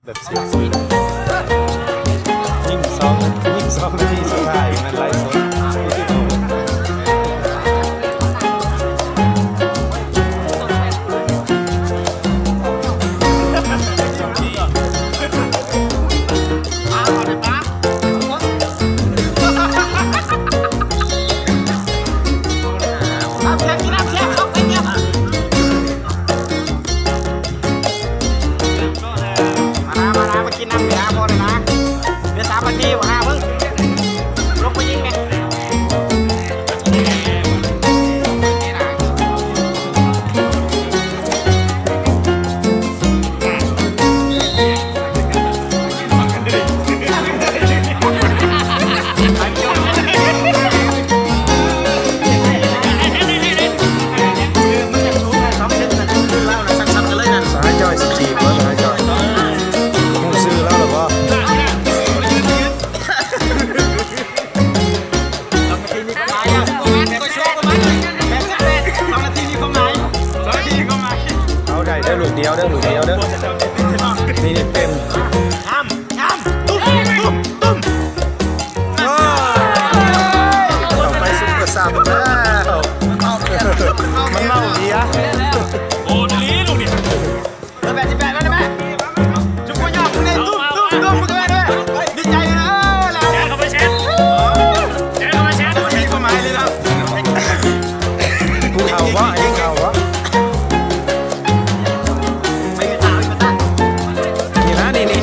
ແບບເຊັກຊີ ຍິງສອງ ຍິງສອງນາທີສຸດທ້າຍແມ່ນໄລຟ໌ສົດ. ມານະ ມານະ ມາກິນນ້ຳເຫຼືອພໍແລ້ວນະ ເຫຼືອສາມນາທີບໍ່ຫາເບິ່ງ ລົງໄປຍິງແດ່. ສະຫາຍຈ້ອຍຊິຈີບບໍ່ ສະຫາຍຈ້ອຍ ຮູ້ຊື່ລາວແລ້ວບໍ່? ເອົາໄດ້ເດີ ລູກດຽວເດີ ລູກດຽວເດີ ນີ້ເຕັມ ເຂົ້າໄປຊຸບກະຊັບແລ້ວ ມັນເມົາເບຍ ໂອ້ ດີລູກນີ້ ເບີດແປດສິບແປດມາໄດ້ໄໝ? ຊຸບກູຍອມ ຕຸ້ມ ຕຸ້ມ ຕຸ້ມ ມຶງກະແມ່ນເດ້ ດີໃຈເລີຍ ເອີ ແລ້ວ ແຈກເຂົ້າໄປແຊດ ແຈກເຂົ້າໄປແຊດ ບໍ່ມີຄວາມໝາຍເລີຍເນາະ ຜູ້ເຖົ້າບໍ່ ອັນນີ້ເຖົ້າບໍ່? ນີ້ນະ ນີ້ ນີ້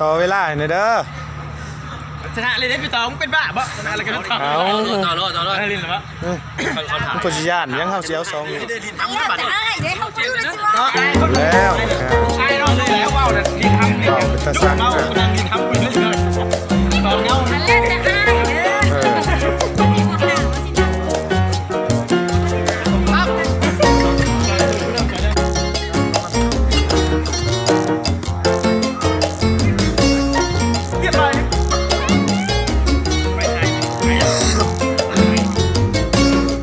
ຕໍ່ເວລາໃຫ້ແດ່ເດີ. ຊະນະເລີຍເດ້ພີ່ຕອງ ເປັນບ້າບໍ່? ຊະນະແລ້ວກໍ ເອົາ ຕໍ່ໂລດ ຕໍ່ໂລດ ໄດ້ຫຼິ້ນແລ້ວບໍ່? ເອີ ມັນກໍຊິຢ້ານຫຍັງ ເຮົາຊິເອົາສອງຢູ່ ແລ້ວ ເປັນຕາຊັງ ເປັນຕາຊັງ ຕອນເງົາ ເອີ.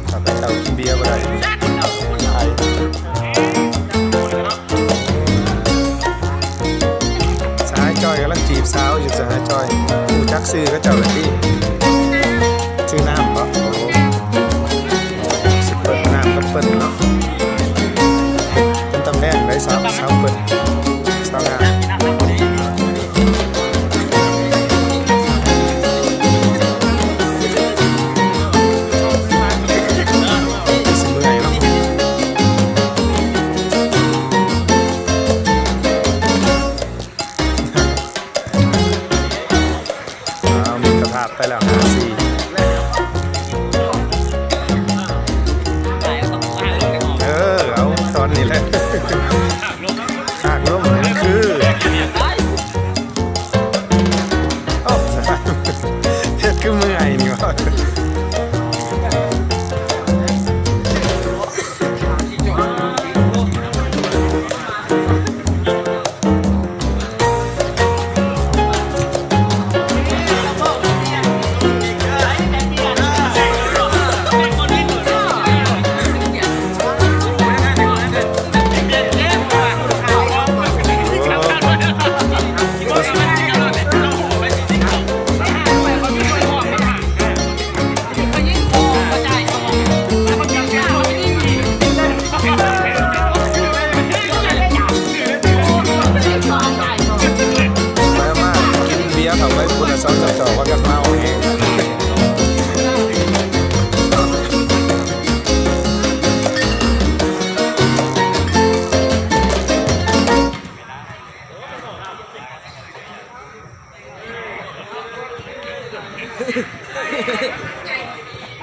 ຂ້າພະເຈົ້າກິນເບຍບໍ່ໄດ້ ໄອ. ສະຫາຍຈ້ອຍກຳລັງຈີບສາວຢູ່ ສະຫາຍຈ້ອຍ ຮູ້ຈັກຊື່ເຂົາເຈົ້າແລ້ວຕິ? ຊື່ນ້ຳບໍ່? ໂອ້ ຊິເປີດນ້ຳກັບເພິ່ນເນາະ ເປັນຕາແພງໄດ໋ສາວ ສາວເປີດ ສາວງາມ. ຊິເມື່ອຍເນາະ. ອ້າວ ມິດຕະພາບໄປແລ້ວ ຫ້າສີ່ ເອີ ເອົາຕອນນີ້ແຫຼະ ຫາກລົງຄື ໂອ້ ເຮັດຄືເມື່ອຍນີ້ຫວາ. ໄປມາກິນເບຍເຂົ້າໄປພຸ້ນນະ ສອງສາມຈອກວ່າກັນເມົາແຮງ.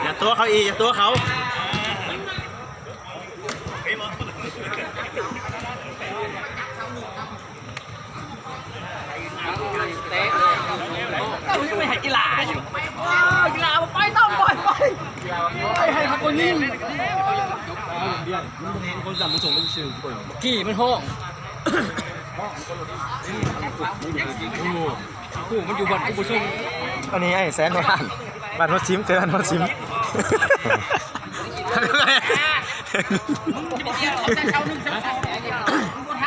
ຢ່າຕົວະເຂົາອີກ ຢ່າຕົວະເຂົາ. ກີ້ມັນຮ້ອງ ໂອ້ ມັນຢູ່ບ້ານກູບໍ່ຊົງ. ອັນນີ້ໄອ້ແສນໂນລານ ບ້ານໂນນຊິມ ເຄືອບ້ານໂນນຊິມ.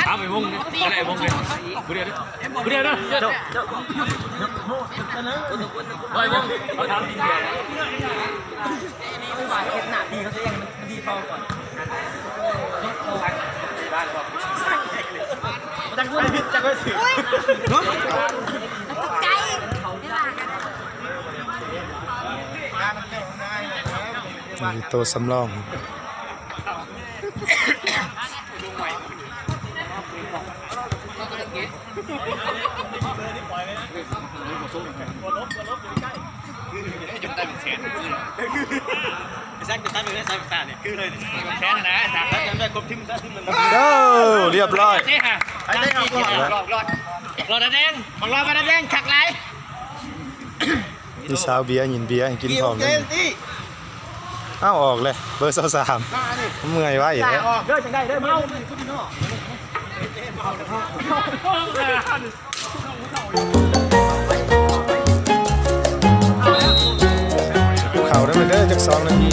ຖາມໄອ້ວົງນີ້ ໄອ້ວົງນີ້ ຜູ້ດຽວເດີ ຜູ້ດຽວເດີ ເຈົ້າ ເຈົ້າ ໄອ້ວົງ ເຂົາຖາມ ໂຕສຳລອງ. ໂອ້ ຮຽບຮ້ອຍ ຮອດ ຮອດ ຮອດແດງ ບັກຫຼອດ ບັກຫຼອດແດງ ຄັກຫຼາຍ. ມີຊາວເບຍ ຍິນເບຍໃຫ້ກິນພ້ອມເດ້. ເອົາ ອອກເລີຍ ເບີຊາວສາມ ເມື່ອຍໄວແລ້ວ. ອອກເດີ ຈັ່ງໃດເດີ ມາເອົາ. ເຂົ້າໄດ້ເດີ ຈັກສອງນາທີ.